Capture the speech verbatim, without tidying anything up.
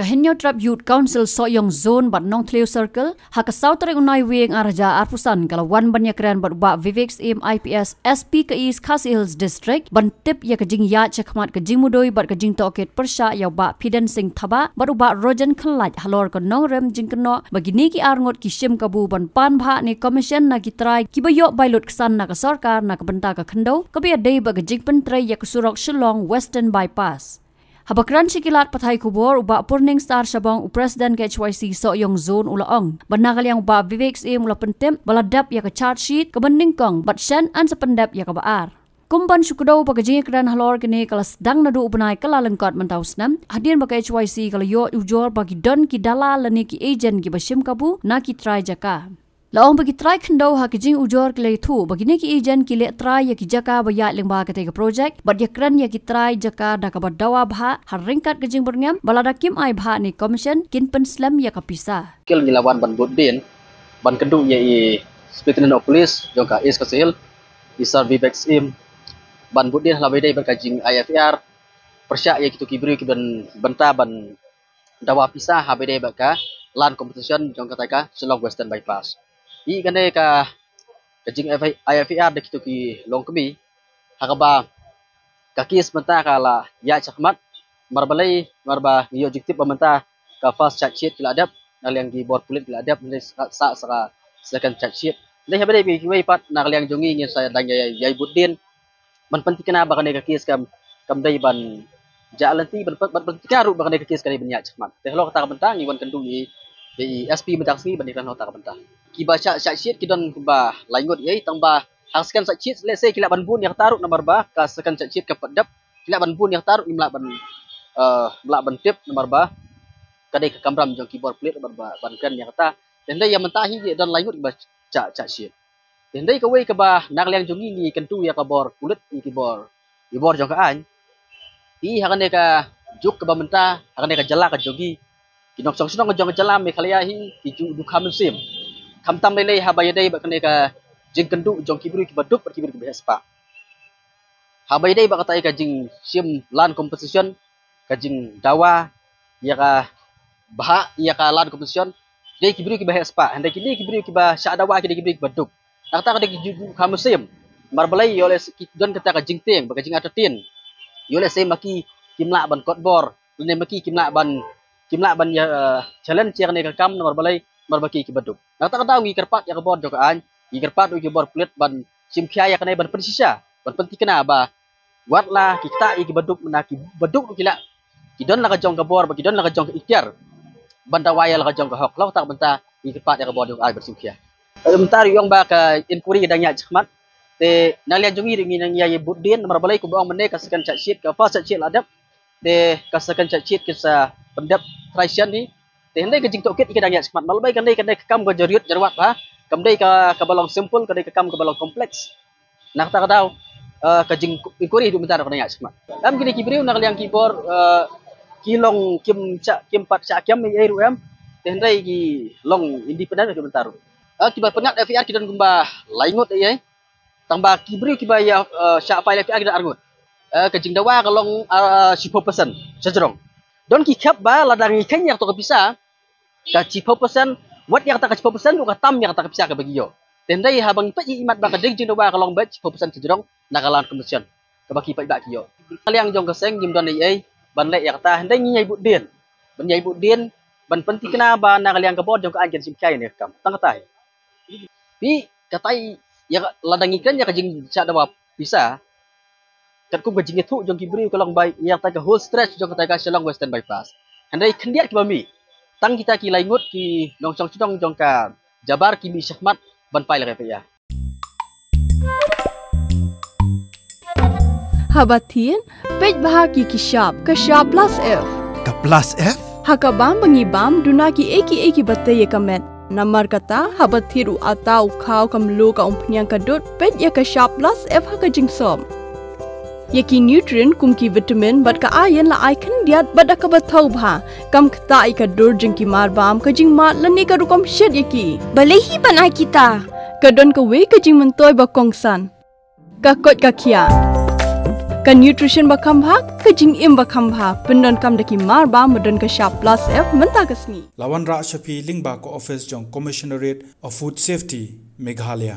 Hynñiewtrep Youth Council Sohiong Zone bad Nongthliew Circle, ha ka saw tarik u Naiwieng ar hajar arphew san ka la wan ban ïakren bad u Bah Vivek Syiem I P S, S P ka East Khasi Hills District, ban tip ïa ka jingïaid shakhmat ka jingmudui bad ka jingtohkit pyrshah ïa u Bah Phidensing Thabah bad u Bah Rojan Khyllait halor ka nongrim jingkynnoh ba kine ki arngut ki shim kabu ban pan bhah ne commission na ki trai kiba ïoh bai lutksan na ka sorkar na ka bynta ka khyndew, kaba ïadei bad ka jingpyntrei ïa ka surok Shillong Western Bypass. Haba kren sha ki lad pathai khubor, u Bah Purning Star Shabong, u President ka H Y C Sohiong Zone, u la ong ba na ka liang u Bah Vivek Syiem u la pyntip ba la dep ïa ka charge sheet kaba nyngkong bad shen yn sa pyndep ïa kaba ar. Kum ban shu kdew ba ka jingïakren halor kane ka la sdang naduh u bnai Kyllalyngkot mynta u snem, hadien ba ka H Y C ka la ïoh ujor ba ki don ki dalal lane ki agent kiba shim kabu na ki trai jaka. La ong ba ki trai khyndew ha ki jingujor ki la ïathuh ba kine ki agent ki leh trai ïa ki jaka ba ïaid lyngba katei ka project bad ïakren ïa ki trai jaka da kaba dawa bha ha ryngkat ka jingbyrngem ba lada kim ai bha ne commission kin pynslem ïa ka pisa. Kil ngi la wan ban bud dien ban kynduh ïa i Superintendent of Police jong ka East Khasi Hills, i Sir Vivek Syiem, ban bud dien ha la ba ïadei bad ka jing I F R pyrshah ïa kito ki briew ki ban bynta ban dawa pisa ha ba ïadei bad ka land compensation jong kata ka Shillong Western Bypass. I kane ka ka jing I F I R da kito ki longkmie ha kaba ka kes mynta ka la ïaid shakhmat, namar balei, namar ba ngi ïoh jingtip ba mynta ka first charge sheet ki la dep, na liang ki bor pulit ki la dep, hynrei sa sa ka second charge sheet. Hynrei ha ba ïadei bad kiwei pat na ka liang jong ngi ngin sa dang ïai ïai bud dien ban pynthikna ba kane ka kes kam kam dei ban jah lynti, ban ban pynthikna ruh ba kane ka kes ka dei ban ïaid shakhmat. Te halor kata ka bynta ngi wan kynduh ïa i S P mynta ka sngi ban ïakren halor kata ka bynta. Kiba shah shah shiet ki don kumba lai ngut ïa i, tang ba ha ka second shah shiet lehse ki lah ban bun ïa kata ruh namar ba ka second shah shiet ka pat dep, ki lah ban bun ïa kata ruh, ngim lah ban, eh, lah ban tip namar ba ka dei ka kamram jong ki bor pulit ban ban kren ïa kata. Te hynrei ïa mynta hi ki don lai ngut kiba shah shah shiet. Te hynrei kawei kaba na ka liang jong ngi ngi kyntu ïa ka bor pulit, ïa ki bor, ïa bor jong ka aiñ. Te ha kane ka juk kaba mynta, ha kane ka jylla ka jong ngi, ki nongshong shnong jong ka jylla Meghalaya hi ki ju dukha mynsiem, khamtam lei lei haba ïadei bad kane ka jingkynduh jong ki briew kiba duk bad ki briew kiba heh spah. Haba ïadei bad kata ka jingshim land compensation, ka jingdawa ïa ka bhah ïa ka land compensation, dei ki briew kiba heh spah, hynrei kine ki briew kiba shah dawa ki dei ki briew kiba duk. Na kata ka dei ki ju dukha mynsiem. Namar balei, ïoh lehse ki don kata ka jingtieng bad ka jingartatien. Ïoh lehse ma ki kim lah ban kot bor, lane ma ki kim lah ban, kim lah ban ïa, eh, challenge ïa kane ka kam namar balei, namar ba ki kiba duk. Na kata ka daw ngi kyrpad ïa ka bor jong ka aiñ, ngi kyrpad ïa ki bor pulit ban shim khia ïa kane, ban pynshisha, ban pynthikna ba wat la ki ktah ïa kiba duk, mynta kiba duk ruh ki lah, ki don la ka jong ka bor bad ki don la ka jong ka ikhtiar ban dawa ïa la ka jong ka hok. Halor kata ka bynta ngi kyrpad ïa ka bor jong ka aiñ ban shim khia. Mynta ruh ong ba ka inquiry ka dang ïaid shakhmat. Te na liang jong ngi ruh ngi nang ïai bud dien, namar balei kumba ong mynne ka second charge sheet, ka first charge sheet la dep. Te ka second charge sheet ki sa pyndep trai shen hi. Te hynrei ka jingtohkit ka dang ïaid shakhmat, namar balei kane, kane ka kam ka jariat jarwat bha, kam dei ka kaba long simple, ka dei ka kam kaba long complex. Na kata ka daw, eh, ka jing inquiry ruh mynta ruh ka dang ïaid shakhmat. Em, kine ki briew na ka liang ki bor, eh, ki long kim shah, kim pat shah kem ei ei ruh em. Te hynrei ki long independent ruh mynta ruh. Eh, kiba pynngat F I R ki don kumba lai ngut ei ei. Tang ba ki briew kiba ïa, eh, shah file F I R ki don ar ngut. Eh, ka jingdawa ka long, eh, shiphew percent shajrong. Don ki khep ba lada ngi kheiñ ïa kata ka pisa, ka shiphew percent, wat ïa kata ka shiphew percent ruh ka tam ïa kata ka pisa kaba ki ïoh. Te hynrei haba ngi peit ïa i mat ba ka dei ka jingdawa ka long beit shiphew percent shajrong na ka land compensation kaba ki paidbah ki ïoh. Na liang jong ka seng ngim don ei ei ban leh ïa kata, hynrei ngi ïai bud dien. Ban ïai bud dien ban pynthikna ba na ka liang ka bor jong ka aiñ kin shim khia ïa kane ka kam. Tang kata hi. Phi, kata ïa ka, lada ngi kren ïa ka jingshah dawa pisa, katkum ka jingïathuh jong ki briew ka long ba ïa kata ka whole stretch jong kata ka Shillong Western Bypass. Hynrei khyndiat kiba mih, tang kita ki lai ngut ki nongshong shnong jong ka Jabar ki mih shakhmat ban file ïa ka F I R. Haba thied, peit bha ki ki shap, ka shap plus F. Ka plus F? Ha ka bam ba ngi bam, duna ki ei ki ei kiba tei ïa ka met. Namar kata, haba thied u atta, u khaw, ka mluh, ka umphniang, ka dud, peit ïa ka shap plus F ha ka jingsop. Ïa ki nutrient kum ki vitamin bad ka iron la ai khyndiat bad da kaba thaw bha. Kam ktah ïa ka dur jong ki mar bam, ka jingmad lane ka rukom shet ïa ki. Balei hi ban ai kita? Ka don kawei ka jingmyntoi ba kongsan. Ka koit ka khiah. Ka nutrition ba kham bha, ka jingim ba kham bha, pyndonkam da ki mar ba, ma don ka shap plus F mynta ka sngi. La wanrah sha phi lyngba ka office jong Commissionerate of Food Safety, Meghalaya.